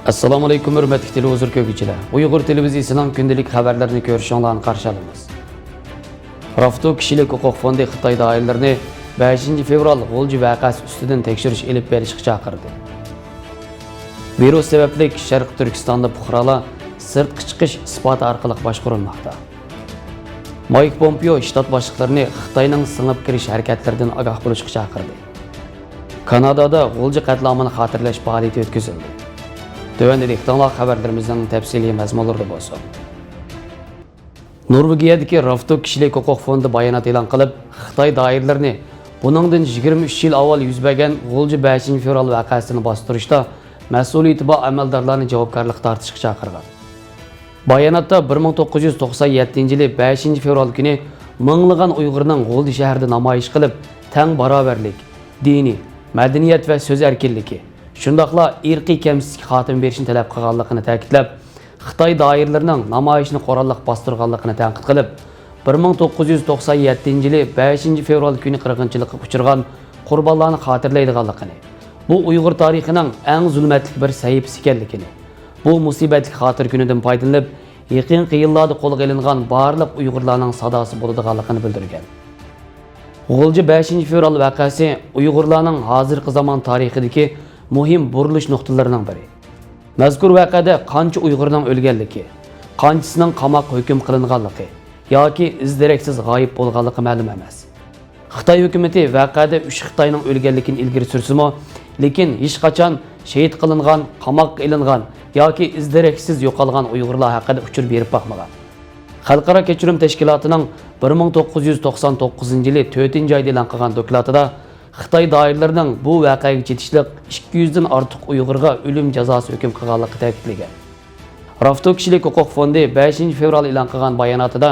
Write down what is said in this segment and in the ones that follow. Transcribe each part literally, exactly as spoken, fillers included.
ئەسسالامۇئەلەيكۇم، ھۆرمەتلىك تېلېۋىزور كۆرگۈچىلەر! ئۇيغۇر تېلېۋىزىيىسىنىڭ كۈندىلىك خەۋەرلىرىنى كۆرۈشۈڭلارنى قارشى ئالىمىز. رافتو كىشىلىك ھوقۇق فوندى خىتاي دائىرىلىرىنى بەشىنچى فېۋرال غۇلجا ۋەقەسى ئۈستىدىن تەكشۈرۈش ئېلىپ بېرىشقا چاقىردى. ۋىرۇس سەۋەبلىك شەرقىي تۈركىستاندا پۇقرالار سىرتقا چىقىش ئىسپاتى ئارقىلىق باشقۇرۇلماقتا. مايك پومپېئو شتات باشلىقلىرىنى خىتاينىڭ سىڭىپ كىرىش ھەرىكەتلىرىدىن ئاگاھ بولۇشقا چاقىردى. كانادادا غۇلجا قەتلىئامىنى خاتىرىلەش پائالىيىتى ئۆتكۈزۈلدى. تۆۋەندە دىققىتىڭلار خەۋەرلىرىمىزنىڭ تەپسىلىي مەزمۇنلىرىدا بولسۇن. نورۋېگىيەدىكى رافتو كىشىلىك ھوقۇق فوندى بايانات ئېلان قىلىپ، خىتاي دائىرىلىرىنى بۇنىڭدىن يىگىرمە ئۈچ يىل ئاۋۋال يۈز بەرگەن غۇلجا بەشىنچى فېۋرال ۋەقەسىنى باستۇرۇشتا مەسئۇلىيىتى بار ئەمەلدارلارنى جاۋابكارلىققا تارتىشقا چاقىرغان. باياناتتا بىر مىڭ توققۇز يۈز توقسان يەتتىنچى يىلى بەشىنچى فېۋرال كۈنى مىڭلىغان ئۇيغۇرنىڭ غۇلجا شەھىرىدە نامايىش قىلىپ، تەڭ باراۋەرلىك، دىنىي، مەدەنىيەت ۋە سۆز ئەركىنلىكى، شۇنداقلا ئىرقىي كەمسىتىشكە خاتىمە بېرىشنى تەلەپ قىلغانلىقىنى تەكىتلەپ، خىتاي دائىرىلىرىنىڭ نامايىشنى قوراللىق باستۇرغانلىقىنى تەنقىد قىلىپ، بىر مىڭ توققۇز يۈز توقسان يەتتىنچى يىلى بەشىنچى فېۋرال كۈنى قىرغىنچىلىققا ئۇچرىغان قۇربانلارنى خاتىرىلەيدىغانلىقىنى، بۇ ئۇيغۇر تارىخىنىڭ ئەڭ زۇلمەتلىك بىر سەھىپىسى ئىكەنلىكىنى، بۇ مۇسىبەتلىك خاتىرە كۈنىدىن پايدىلىنىپ، يېقىنقى يىللاردا قولغا ئېلىنغان بارلىق ئۇيغۇرلارنىڭ ساداسى بولىدىغانلىقىنى بىلدۈرگەن. غۇلجا بەشىنچى فېۋرال ۋەقەسى ئۇيغۇرلارنىڭ ھازىرقى زامان تارىخىدىكى مۇھىم بۇرۇلۇش نۇقتىلىرىنىڭ بىرى. مەزكۇر ۋەقەدە قانچە ئۇيغۇرنىڭ ئۆلگەنلىكى، قانچىسىنىڭ قاماققا ھۆكۈم قىلىنغانلىقى ياكى ئىز-دېرەكسىز غايىب بولغانلىقى مەلۇم ئەمەس. خىتاي ھۆكۈمىتى ۋەقەدە ئۈچ خىتاينىڭ ئۆلگەنلىكىنى ئىلگىرى سۈرسىمۇ، لېكىن ھېچقاچان شېھىت قىلىنغان، قاماققا ئېلىنغان ياكى ئىز-دېرەكسىز يوقالغان ئۇيغۇرلار ھەققىدە ئۇچۇر بېرىپ باقمىغان. خەلقئارا كەچۈرۈم تەشكىلاتىنىڭ بىر مىڭ توققۇز يۈز توقسان توققۇزىنچى يىلى تۆتىنچى ئايدا ئېلان قىلغان دوكلاتىدا خىتاي دائىرىلىرىنىڭ بۇ ۋەقەگە چېتىشلىق ئىككى يۈزدىن ئارتۇق ئۇيغۇرغا ئۆلۈم جازاسى ھۆكۈم قىلغانلىقى تەكىتلىگەن. رافتو كىشىلىك ھوقۇق فوندى بەشىنچى فېۋرال ئېلان قىلغان باياناتىدا،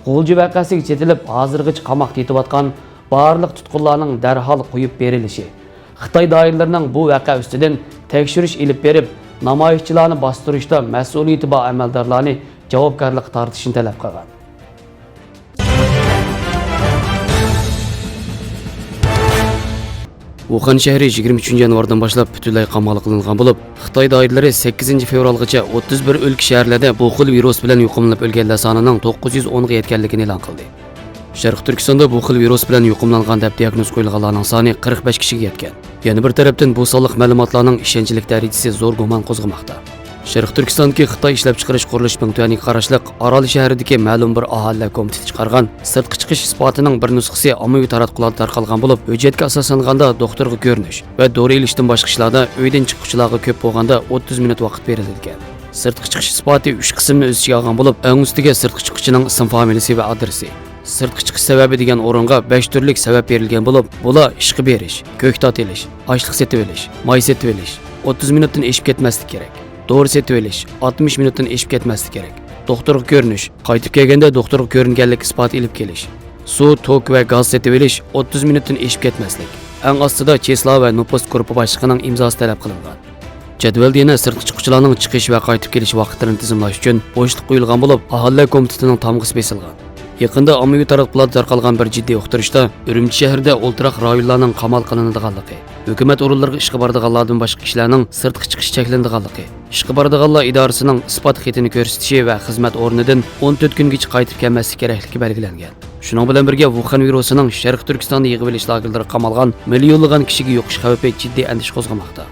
غۇلجا ۋەقەسىگە چېتىلىپ، ھازىرغىچە قاماقتا يېتىۋاتقان بارلىق تۇتقۇنلارنىڭ دەرھال قويۇپ بېرىلىشى، خىتاي دائىرىلىرىنىڭ بۇ ۋەقە ئۈستىدىن تەكشۈرۈش ئېلىپ بېرىپ، نامايىشچىلارنى باستۇرۇشتا مەسئۇلىيىتى بار ئەمەلدارلارنى جاۋابكارلىققا تارتىشىنى تەلەپ قىلغان. ۋۇخەن شەھىرى يىگىرمە ئۈچىنچى يانۋاردىن باشلاپ پۈتۈنلەي قامال قىلىنغان بولۇپ، خىتاي دائىرىلىرى سەككىزىنچى فېۋرالغىچە ئوتتۇز بىر ئۆلكە شەھەرلەردە بۇ خىل ۋىرۇس بىلەن يۇقۇملىنىپ ئۆلگەنلەر سانىنىڭ توققۇز يۈز ئونغا يەتكەنلىكىنى ئېلان قىلدى. شەرقىي تۈركىستاندا بۇ خىل ۋىرۇس بىلەن يۇقۇملانغان دەپ دىياگنوز قويۇلغانلارنىڭ سانى قىرىق بەش كىشىگە يەتكەن. يەنە بىر تەرەپتىن، بۇ سانلىق مەلۇماتلارنىڭ ئىشەنچلىك دەرىجىسى زور گۇمان قوزغىماقتا. شەرقىي تۈركىستاندىكى خىتاي ئىشلەپچىقىرىش قۇرۇلۇش مىڭ تۈەنىگە قاراشلىق ئارال شەھىرىدىكى مەلۇم بىر ئاھالىلەر كومىتېتى چىقارغان سىرتقا چىقىش ئىسپاتىنىڭ بىر نۇسخىسى ئاممىۋى تاراتقۇلاردا تارقالغان بولۇپ، ھۆججەتكە ئاساسلانغاندا، دوختۇرغا كۆرۈنۈش ۋە دورا ئېلىشتىن باشقا ئىشلاردا ئۆيدىن چىققۇچىلارغا كۆپ بولغاندا ئوتتۇز مىنۇت ۋاقىت بېرىلىدىكەن. سىرتقا چىقىش ئىسپاتى ئۈچ قىسىمنى ئۆز ئىچىگە ئالغان بولۇپ، ئەڭ ئۈستىگە سىرتقا چىققۇچىنىڭ ئىسىم فامىلىسى ۋە ئادرېسى، سىرتقا چىقىش سەۋەبى دېگەن ئورۇنغا بەش تۈرلۈك سەۋەب بېرىلگەن بولۇپ، بۇلار ئىشقا بېرىش، كۆكتات ئېلىش، ئاشلىق سېتىۋېلىش، ماي سېتىۋېلىش، ئوتتۇز مىنۇتتىن ئېشىپ كەتمەسلىك كېرەك. دورا سېتىۋېلىش، ئاتمىش مىنۇتتىن ئېشىپ كەتمەسلىك كېرەك. دوختۇرغا كۆرۈنۈش، قايتىپ كەلگەندە دوختۇرغا كۆرۈنگەنلىك ئىسپاتى ئېلىپ كېلىش. سۇ، توك ۋە گاز سېتىۋېلىش، ئوتتۇز مىنۇتتىن ئېشىپ كەتمەسلىك. ئەڭ ئاستىدا چېسلا ۋە نوپۇس گۇرۇپپا باشلىقىنىڭ ئىمزاسى تەلەپ قىلىنغان. جەدۋەلدە يەنە سىرتقا چىققۇچىلارنىڭ چىقىش ۋە قايتىپ كېلىش ۋاقىتلىرىنى تىزىملاش ئۈچۈن بوشلۇق قويۇلغان بولۇپ، ئاھالىلەر كومىتېتىنىڭ تامغىسى بېسىلغان. يېقىندا ئاممىۋى تاراتقۇلاردا تارقالغان بىر جىددىي ئۇقتۇرۇشتا، ئۈرۈمچى شەھىرىدە ئولتۇراق رايونلارنىڭ قامال قىلىنىدىغانلىقى، ھۆكۈمەت ئورۇنلىرىغا ئىشقا بارىدىغانلاردىن باشقا كىشىلەرنىڭ سىرتقا چىقىشى چەكلىنىدىغانلىقى، ئىشقا بارىدىغانلار ئىدارىسىنىڭ ئىسپات خېتىنى كۆرسىتىشى ۋە خىزمەت ئورنىدىن ئون تۆت كۈنگىچە قايتىپ كەلمەسلىك كېرەكلىكى بەلگىلەنگەن. شۇنىڭ بىلەن بىرگە، ۋۇخەن ۋىرۇسىنىڭ شەرقىي تۈركىستاندا يىغىۋېلىش لاگېرلىرىغا قامالغان مىليونلىغان كىشىگە يۇقۇش خەۋپى جىددىي ئەندىشە قوزغىماقتا.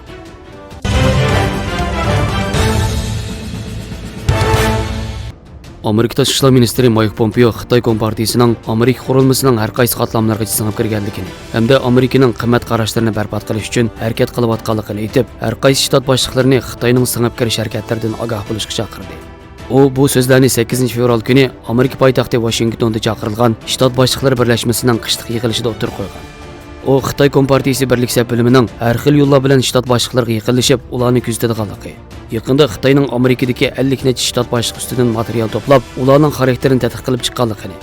ئامېرىكا تاشقى ئىشلار مىنىستىرى مايك پومپېئو خىتاي كومپارتىيىسىنىڭ ئامېرىكا قۇرۇلمىسىنىڭ ھەر قايسى قاتلاملىرىغىچە سىڭىپ كىرگەنلىكىنى ھەمدە ئامېرىكىنىڭ قىممەت قاراشلىرىنى بەربات قىلىش ئۈچۈن ھەرىكەت قىلىۋاتقانلىقىنى ئېيتىپ، ھەر قايسى شتات باشلىقلىرىنى خىتاينىڭ سىڭىپ كىرىش ھەرىكەتلىرىدىن ئاگاھ بولۇشقا چاقىردى. ئۇ بۇ سۆزلەرنى سەككىزىنچى فېۋرال كۈنى ئامېرىكا پايتەختى ۋاشىنگتوندا چاقىرىلغان شتات باشلىقلىرى بىرلەشمىسىنىڭ قىشلىق يىغىلىشىدا ئوتتۇرىغا قويغان. ئۇ خىتاي كومپارتىيىسى بىرلىك سەپ بۆلۈمىنىڭ ھەر خىل يوللار بىلەن شتات باشلىقلىرىغا يېقىنلىشىپ، ئۇلارنى كۆزىتىدىغانلىقى، يېقىندا خىتاينىڭ ئامېرىكىدىكى ئەللىك نەچچە شتات باشلىقى ئۈستىدىن ماتېرىيال توپلاپ، ئۇلارنىڭ خاراكتېرىنى تەتقىق قىلىپ چىققانلىقىنى،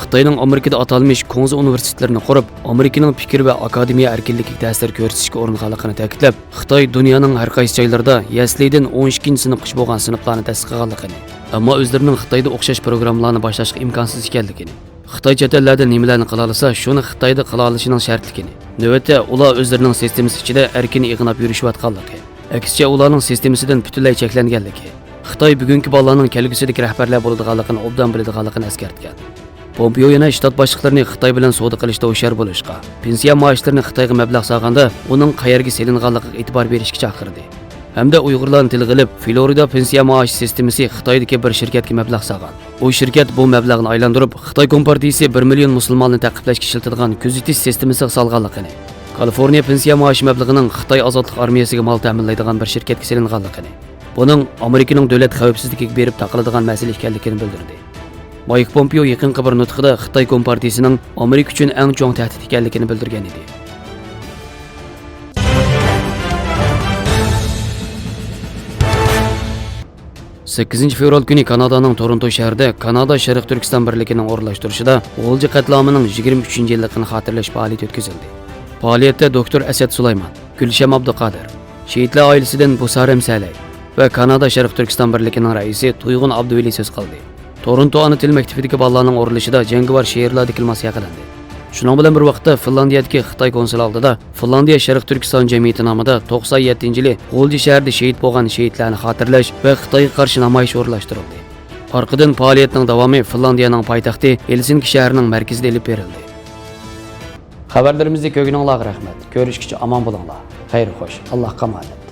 خىتاينىڭ ئامېرىكىدا ئاتالمىش كۇڭزى ئۇنىۋېرسىتېتلىرىنى قۇرۇپ، ئامېرىكىنىڭ پىكىر ۋە ئاكادېمىيە ئەركىنلىكىگە تەسىر كۆرسىتىشكە ئۇرۇنغانلىقىنى تەكىتلەپ، خىتاي دۇنيانىڭ ھەر قايسى جايلىرىدا يەسلىدىن ئون ئىككىنچى سىنىپقىچە بولغان سىنىپلارنى تەسىس قىلغانلىقىنى، ئەمما ئۆزلىرىنىڭ خىتايدا ئوخشاش پروگراممىلارنى باشلاشقا ئىمكانسىز ئىكەنلىكىنى، خىتاي چەت ئەللەردە نېمىلەرنى قىلالىسا، شۇنى خىتايدا قىلالىشىنىڭ شەرتلىكىنى، نۆۋەتتە ئۇلار ئۆزلىرىنىڭ سىستېمىسى ئىچىدە ئەركىن ئېغىناپ يۈرۈشۈۋاتقانلىقى، ئەكسىچە ئۇلارنىڭ سىستېمىسىدىن پۈتۈنلەي چەكلەنگەنلىكى، خىتاي بۈگۈنكى بالىلارنىڭ كەلگۈسىدىكى رەھبەرلەر بولىدىغانلىقىنى ئوبدان بىلىدىغانلىقىنى ئەسكەرتكەن. پومپېئو يەنە شتات باشلىقلىرىنى خىتاي بىلەن سودا قىلىشتا ھوشيار بولۇشقا، پېنسىيە مائاشلىرىنى خىتايغا مەبلەغ سالغاندا ئۇنىڭ قەيەرگە سېلىنغانلىقىغا ئېتىبار بېرىشكە چاقىردى. ھەمدە ئۇيغۇرلارنى تىلغا ئېلىپ، فلورىدا پېنسىيە مائاش سىستېمىسى خىتايدىكى بىر شىركەتكە مەبلەغ سالغان. ئۇ شىركەت بۇ مەبلەغنى ئايلاندۇرۇپ، خىتاي كومپارتىيىسى بىر مىليون مۇسۇلماننى تەقىبلەشكە ئىشلىتىدىغان كۆزىتىش سىستېمىسىغا سالغانلىقىنى، كالىفورنىيە پېنسىيە مائاش مەبلىغىنىڭ خىتاي ئازادلىق ئارمىيەسىگە مال تەمىنلەيدىغان بىر شىركەتكە سېلىنغانلىقىنى، بۇنىڭ ئامېرىكىنىڭ دۆلەت خەۋپسىزلىكىگە بېرىپ تاقىلىدىغان مەسىلە ئىكەنلىكىنى بىلدۈردى. مايك پومپېئو يېقىنقى بىر نۇتقىدا خىتاي كومپارتىيىسىنىڭ ئامېرىكا ئۈچۈن ئەڭ چوڭ تەھدىت ئىكەنلىكىنى بىلدۈرگەن ئىدى. سەككىزىنچى فېۋرال كۈنى كانادانىڭ تورونتو شەھىرىدە كانادا شەرقىي تۈركىستان بىرلىكىنىڭ ئورۇنلاشتۇرۇشىدا غۇلجا قەتلىئامىنىڭ يىگىرمە ئۈچىنچى يىللىقىنى خاتىرىلەش پائالىيىتى ئۆتكۈزۈلدى. پائالىيەتتە دوكتور ئەسەت سۇلايمان، گۈلشەم ئابدۇقادىر، شېھىتلەر ئائىلىسىدىن بۇسارەم سەلەي ۋە كانادا شەرقىي تۈركىستان بىرلىكىنىڭ رەئىسى تۇيغۇن ئابدۇۋەلى سۆز قىلدى. تورونتو ئانا تىل مەكتىپىدىكى بالىلارنىڭ ئورۇنلىشىدا جەڭگىۋار شېئىرلاردىكى ئىلماس ياقىلاندى. شۇنىڭ بىلەن بىر ۋاقىتتا، فىنلاندىيەدىكى خىتاي كونسۇل ئالدىدا فىنلاندىيە شەرقىي تۈركىستان جەمئىيىتى نامىدا توقسان يەتتىنچى يىلى غۇلجا شەھىرىدە شېھىت بولغان شېھىتلەرنى خاتىرىلەش ۋە خىتايغا قارشى نامايىش ئورۇنلاشتۇرۇلدى. ئارقىدىن پائالىيەتنىڭ داۋامى فىنلاندىيەنىڭ پايتەختى ھېلسىنكى شەھىرىنىڭ مەركىزىدە ئېلىپ بېرىلدى. خەۋەرلىرىمىزنى كۆرگىنىڭلارغا رەھمەت. كۆرۈشكىچە ئامان بولۇڭلار. خەير خوش. ئاللاھقا ئامانەت.